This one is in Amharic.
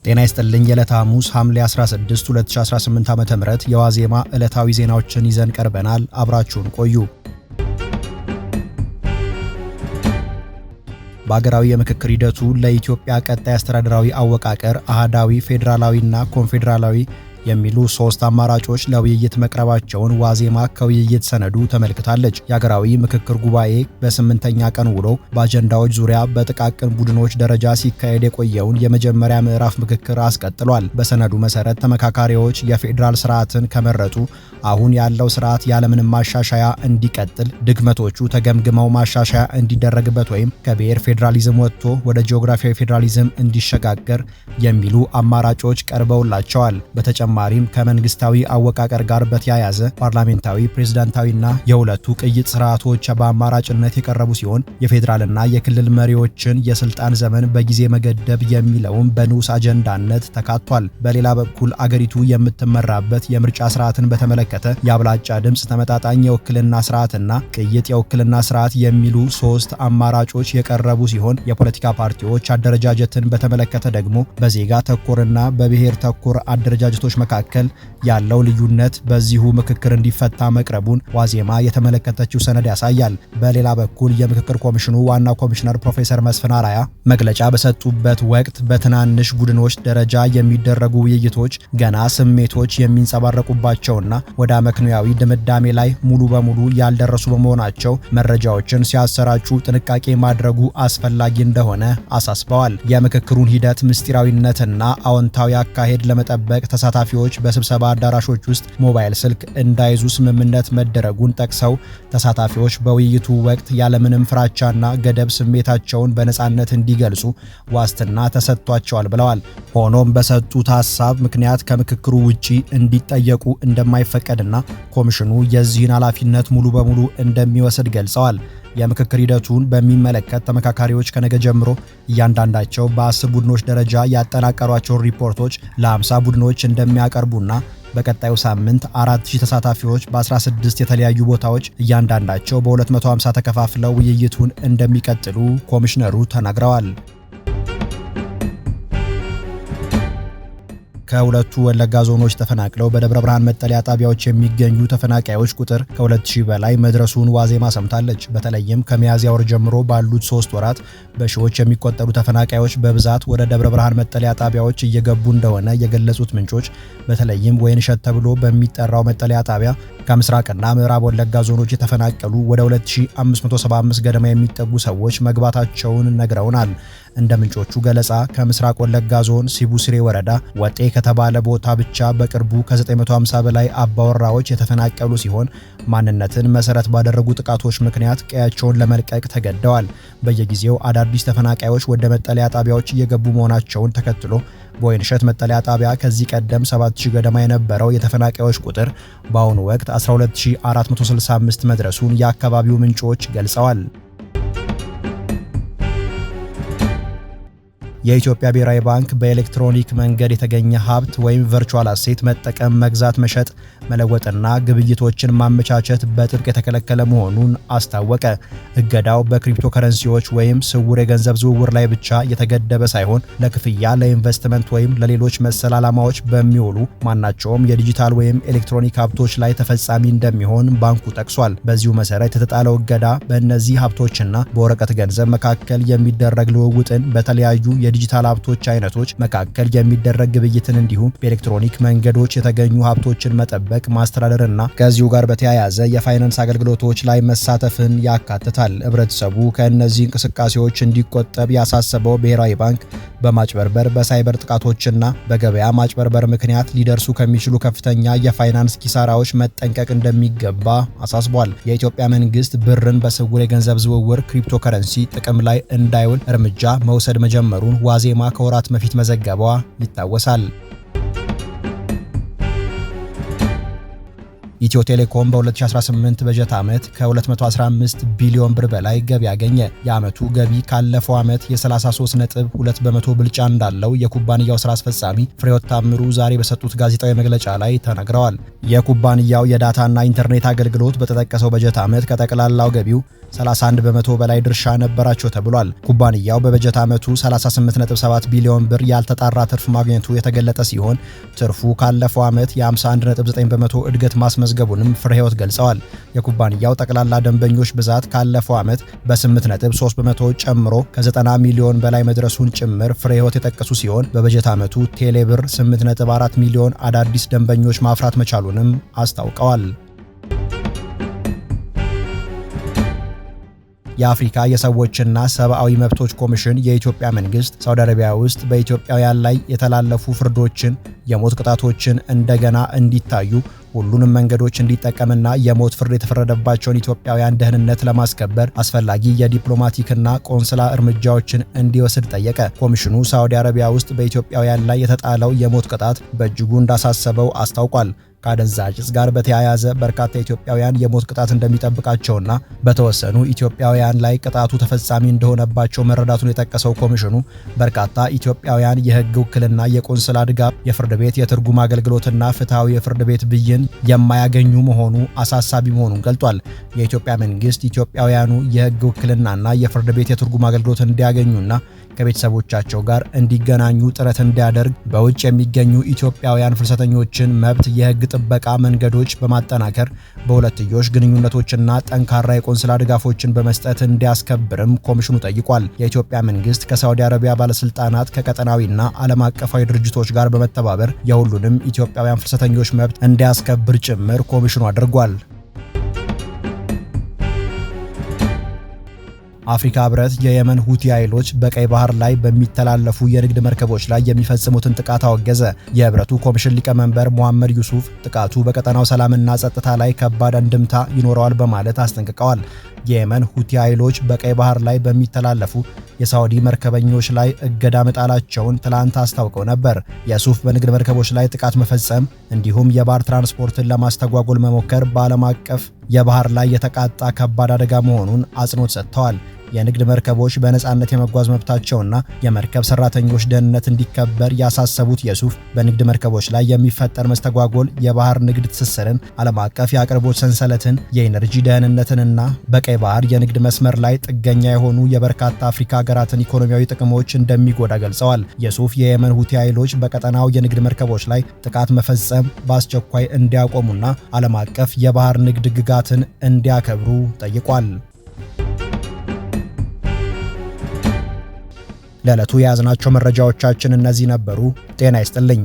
ጤና ይስጥልኝ። የዕለተ ሐሙስ ሐምሌ 16 2018 ዓ.ም የዋዜማ ዕለታዊ ዜናዎችን ይዘን ቀርበናል። አብራችሁን ቆዩ። በአገራዊ የምክክር ሂደቱ ለኢትዮጵያ ቀጣይ አስተዳደራዊ አወቃቀር አህዳዊ፣ ፌዴራላዊና ኮንፌዴራላዊ የሚሉ ሶስት አማራጮች ለውይይት መቅረባቸውን ዋዜማ ከውይይት ሰነዱ ተመልክታለች። የአገራዊ ምክክር ጉባኤ በስምንተኛ ቀን ውሎ በአጀንዳዎች ዙሪያ በጥቃቅን ቡድኖች ደረጃ ሲካሄድ የቆየውን የመጀመሪያ ምዕራፍ ምክክር አስቀጥሏል። በሰነዱ መሰረት ተመካካሪዎች የፌዴራል ስርዓትን ከመረጡ አሁን ያለው ስርዓት ያለምንም ማሻሻያ እንዲቀጥል፣ ድክመቶቹ ተገምግመው ማሻሻያ እንዲደረግበት ወይም ከብሔር ፌዴራሊዝም ወጥቶ ወደ ጂኦግራፊያዊ ፌዴራሊዝም እንዲሸጋገር የሚሉ አማራጮች ቀርበውላቸዋል። በተጨማሪም ከመንግስታዊ አወቃቀር ጋር በተያያዘ ፓርላሜንታዊ፣ ፕሬዝዳንታዊና የሁለቱ ቅይጥ ስርዓቶች በአማራጭነት የቀረቡ ሲሆን የፌዴራልና የክልል መሪዎችን የስልጣን ዘመን በጊዜ መገደብ የሚለውም በንዑስ አጀንዳነት ተካቷል። በሌላ በኩል አገሪቱ የምትመራበት የምርጫ ስርዓትን በተመለከተ የአብላጫ ድምፅ፣ ተመጣጣኝ የውክልና ስርዓትና ቅይጥ የውክልና ስርዓት የሚሉ ሶስት አማራጮች የቀረቡ ሲሆን የፖለቲካ ፓርቲዎች አደረጃጀትን በተመለከተ ደግሞ በዜጋ ተኮርና በብሔር ተኮር አደረጃጀቶች መካከል ያለው ልዩነት በዚሁ ምክክር እንዲፈታ መቅረቡን ዋዜማ የተመለከተችው ሰነድ ያሳያል። በሌላ በኩል የምክክር ኮሚሽኑ ዋና ኮሚሽነር ፕሮፌሰር መስፍን አርአያ መግለጫ በሰጡበት ወቅት በትናንሽ ቡድኖች ደረጃ የሚደረጉ ውይይቶች ገና ስሜቶች የሚንጸባረቁባቸውና ወደ አመክንዮአዊ ድምዳሜ ላይ ሙሉ በሙሉ ያልደረሱ በመሆናቸው መረጃዎችን ሲያሰራጩ ጥንቃቄ ማድረጉ አስፈላጊ እንደሆነ አሳስበዋል። የምክክሩን ሂደት ምስጢራዊነትና አዎንታዊ አካሄድ ለመጠበቅ ተሳታፊዎች በስብሰባ አዳራሾች ውስጥ ሞባይል ስልክ እንዳይዙ ስምምነት መደረጉን ጠቅሰው ተሳታፊዎች በውይይቱ ወቅት ያለምንም ፍራቻና ገደብ ስሜታቸውን በነጻነት እንዲገልጹ ዋስትና ተሰጥቷቸዋል ብለዋል። ሆኖም በሰጡት ሀሳብ ምክንያት ከምክክሩ ውጪ እንዲጠየቁ እንደማይፈቀድና ኮሚሽኑ የዚህን ኃላፊነት ሙሉ በሙሉ እንደሚወስድ ገልጸዋል። የምክክር ሂደቱን በሚመለከት ተመካካሪዎች ከነገ ጀምሮ እያንዳንዳቸው በ10 ቡድኖች ደረጃ ያጠናቀሯቸውን ሪፖርቶች ለ50 ቡድኖች እንደሚያቀርቡና በቀጣዩ ሳምንት 4000 ተሳታፊዎች በ16 የተለያዩ ቦታዎች እያንዳንዳቸው በ250 ተከፋፍለው ውይይቱን እንደሚቀጥሉ ኮሚሽነሩ ተናግረዋል። ከሁለቱ ወለጋ ዞኖች ተፈናቅለው በደብረ ብርሃን መጠለያ ጣቢያዎች የሚገኙ ተፈናቃዮች ቁጥር ከ2000 በላይ መድረሱን ዋዜማ ሰምታለች። በተለይም ከሚያዝያ ወር ጀምሮ ባሉት 3 ወራት በሺዎች የሚቆጠሩ ተፈናቃዮች በብዛት ወደ ደብረ ብርሃን መጠለያ ጣቢያዎች እየገቡ እንደሆነ የገለጹት ምንጮች በተለይም ወይንሸት ተብሎ በሚጠራው መጠለያ ጣቢያ ከምስራቅና ምዕራብ ወለጋ ዞኖች የተፈናቀሉ ወደ 2575 ገደማ የሚጠጉ ሰዎች መግባታቸውን ነግረውናል። እንደ ምንጮቹ ገለጻ ከምስራቅ ወለጋ ዞን ሲቡስሬ ወረዳ ወጤ ከተባለ ቦታ ብቻ በቅርቡ ከ950 በላይ አባወራዎች የተፈናቀሉ ሲሆን ማንነትን መሰረት ባደረጉ ጥቃቶች ምክንያት ቀያቸውን ለመልቀቅ ተገደዋል። በየጊዜው አዳዲስ ተፈናቃዮች ወደ መጠለያ ጣቢያዎች እየገቡ መሆናቸውን ተከትሎ በወይንሸት መጠለያ ጣቢያ ከዚህ ቀደም 7000 ገደማ የነበረው የተፈናቃዮች ቁጥር በአሁኑ ወቅት 12465 መድረሱን የአካባቢው ምንጮች ገልጸዋል። የኢትዮጵያ ብሔራዊ ባንክ በኤሌክትሮኒክ መንገድ የተገኘ ሀብት ወይም virtual asset መጠቀም፣ መግዛት፣ መሸጥ፣ መለወጥና ግብይቶችን ማመቻቸት በጥብቅ የተከለከለ መሆኑን አስታወቀ። እገዳው በክሪፕቶ ከረንሲዎች ወይም ስውር የገንዘብ ዝውውር ላይ ብቻ የተገደበ ሳይሆን ለክፍያ፣ ለኢንቨስትመንት ወይም ለሌሎች መሰል ዓላማዎች በሚውሉ ማናቸውም የዲጂታል ወይም ኤሌክትሮኒክ ሀብቶች ላይ ተፈጻሚ እንደሚሆን ባንኩ ጠቅሷል። በዚሁ መሰረት የተጣለው እገዳ በእነዚህ ሀብቶችና በወረቀት ገንዘብ መካከል የሚደረግ ልውውጥን፣ በተለያዩ የዲጂታል ሀብቶች አይነቶች መካከል የሚደረግ ግብይትን እንዲሁም በኤሌክትሮኒክ መንገዶች የተገኙ ሀብቶችን መጠበቅ፣ ማስተዳደርና ከዚሁ ጋር በተያያዘ የፋይናንስ አገልግሎቶች ላይ መሳተፍን ያካትታል። ህብረተሰቡ ከእነዚህ እንቅስቃሴዎች እንዲቆጠብ ያሳሰበው ብሔራዊ ባንክ በማጭበርበር፣ በሳይበር ጥቃቶችና በገበያ ማጭበርበር ምክንያት ሊደርሱ ከሚችሉ ከፍተኛ የፋይናንስ ኪሳራዎች መጠንቀቅ እንደሚገባ አሳስቧል። የኢትዮጵያ መንግስት ብርን በስውር የገንዘብ ዝውውር ክሪፕቶከረንሲ ጥቅም ላይ እንዳይውል እርምጃ መውሰድ መጀመሩን ዋዜማ ከወራት በፊት መዘገቧ ይታወሳል። ኢትዮ ቴሌኮም በ2018 በጀት ዓመት ከ215 ቢሊዮን ብር በላይ ገቢ አገኘ። የዓመቱ ገቢ ካለፈው ዓመት የ33.2% ብልጫ እንዳለው የኩባንያው ስራ አስፈጻሚ ፍሬሕይወት ታምሩ ዛሬ በሰጡት ጋዜጣዊ መግለጫ ላይ ተናግረዋል። የኩባንያው የዳታና ኢንተርኔት አገልግሎት በተጠቀሰው በጀት ዓመት ከጠቅላላው ገቢው 31% በላይ ድርሻ ነበራቸው ተብሏል። ኩባንያው በበጀት ዓመቱ 38.7 ቢሊዮን ብር ያልተጣራ ትርፍ ማግኘቱ የተገለጠ ሲሆን ትርፉ ካለፈው ዓመት የ51.9% እድገት ማስመዝገቡንም ፍሬሕይወት ገልጸዋል። የኩባንያው ጠቅላላ ደንበኞች ብዛት ካለፈው ዓመት በ8.3% ጨምሮ ከ90 ሚሊዮን በላይ መድረሱን ጭምር ፍሬሕይወት የጠቀሱ ሲሆን በበጀት ዓመቱ ቴሌብር 8.4 ሚሊዮን አዳዲስ ደንበኞች ማፍራት መቻሉንም አስታውቀዋል። የአፍሪካ የሰዎችና ሰብአዊ መብቶች ኮሚሽን የኢትዮጵያ መንግስት ሳውዲ አረቢያ ውስጥ በኢትዮጵያውያን ላይ የተላለፉ ፍርዶችን፣ የሞት ቅጣቶችን እንደገና እንዲታዩ ሁሉንም መንገዶች እንዲጠቀምና የሞት ፍርድ የተፈረደባቸውን ኢትዮጵያውያን ደህንነት ለማስከበር አስፈላጊ የዲፕሎማቲክና ቆንስላ እርምጃዎችን እንዲወስድ ጠየቀ። ኮሚሽኑ ሳውዲ አረቢያ ውስጥ በኢትዮጵያውያን ላይ የተጣለው የሞት ቅጣት በእጅጉ እንዳሳሰበው አስታውቋል። ከአደንዛዥ እጽ ጋር በተያያዘ በርካታ ኢትዮጵያውያን የሞት ቅጣት እንደሚጠብቃቸውና በተወሰኑ ኢትዮጵያውያን ላይ ቅጣቱ ተፈጻሚ እንደሆነባቸው መረዳቱን የጠቀሰው ኮሚሽኑ በርካታ ኢትዮጵያውያን የሕግ ውክልና፣ የቆንስላ ድጋፍ፣ የፍርድ ቤት የትርጉም አገልግሎትና ፍትሐዊ የፍርድ ቤት ብይን የማያገኙ መሆኑ አሳሳቢ መሆኑን ገልጧል። የኢትዮጵያ መንግስት ኢትዮጵያውያኑ የሕግ ውክልናና የፍርድ ቤት የትርጉም አገልግሎት እንዲያገኙና ከቤተሰቦቻቸው ጋር እንዲገናኙ ጥረት እንዲያደርግ በውጭ የሚገኙ ኢትዮጵያውያን ፍልሰተኞችን መብት የሕግ ጥበቃ መንገዶች በማጠናከር በሁለትዮሽ ግንኙነቶችና ጠንካራ የቆንስላ ድጋፎችን በመስጠት እንዲያስከብርም ኮሚሽኑ ጠይቋል። የኢትዮጵያ መንግስት ከሳውዲ አረቢያ ባለስልጣናት ከቀጠናዊና ዓለም አቀፋዊ ድርጅቶች ጋር በመተባበር የሁሉንም ኢትዮጵያውያን ፍልሰተኞች መብት እንዲያስከብር ጭምር ኮሚሽኑ አድርጓል። አፍሪካ ህብረት የየመን ሁቲ ኃይሎች በቀይ ባህር ላይ በሚተላለፉ የንግድ መርከቦች ላይ የሚፈጽሙትን ጥቃት አወገዘ። የህብረቱ ኮሚሽን ሊቀመንበር ሙሐመድ ዩሱፍ ጥቃቱ በቀጠናው ሰላምና ጸጥታ ላይ ከባድ አንድምታ ይኖረዋል በማለት አስጠንቅቀዋል። የየመን ሁቲ ኃይሎች በቀይ ባህር ላይ በሚተላለፉ የሳውዲ መርከበኞች ላይ እገዳ መጣላቸውን ትላንት አስታውቀው ነበር። የሱፍ በንግድ መርከቦች ላይ ጥቃት መፈጸም እንዲሁም የባህር ትራንስፖርትን ለማስተጓጎል መሞከር በዓለም አቀፍ የባህር ላይ የተቃጣ ከባድ አደጋ መሆኑን አጽንኦት ሰጥተዋል። የንግድ መርከቦች በነጻነት የመጓዝ መብታቸውና የመርከብ ሰራተኞች ደህንነት እንዲከበር ያሳሰቡት የሱፍ በንግድ መርከቦች ላይ የሚፈጠር መስተጓጎል የባህር ንግድ ትስስርን፣ ዓለም አቀፍ የአቅርቦት ሰንሰለትን፣ የኢነርጂ ደህንነትንና በቀይ ባህር የንግድ መስመር ላይ ጥገኛ የሆኑ የበርካታ አፍሪካ ሀገራትን ኢኮኖሚያዊ ጥቅሞች እንደሚጎዳ ገልጸዋል። የሱፍ የየመን ሁቲ ኃይሎች በቀጠናው የንግድ መርከቦች ላይ ጥቃት መፈጸም በአስቸኳይ እንዲያቆሙና ዓለም አቀፍ የባህር ንግድ ሕግጋትን እንዲያከብሩ ጠይቋል። ለዕለቱ የያዝናቸው መረጃዎቻችን እነዚህ ነበሩ። ጤና ይስጥልኝ።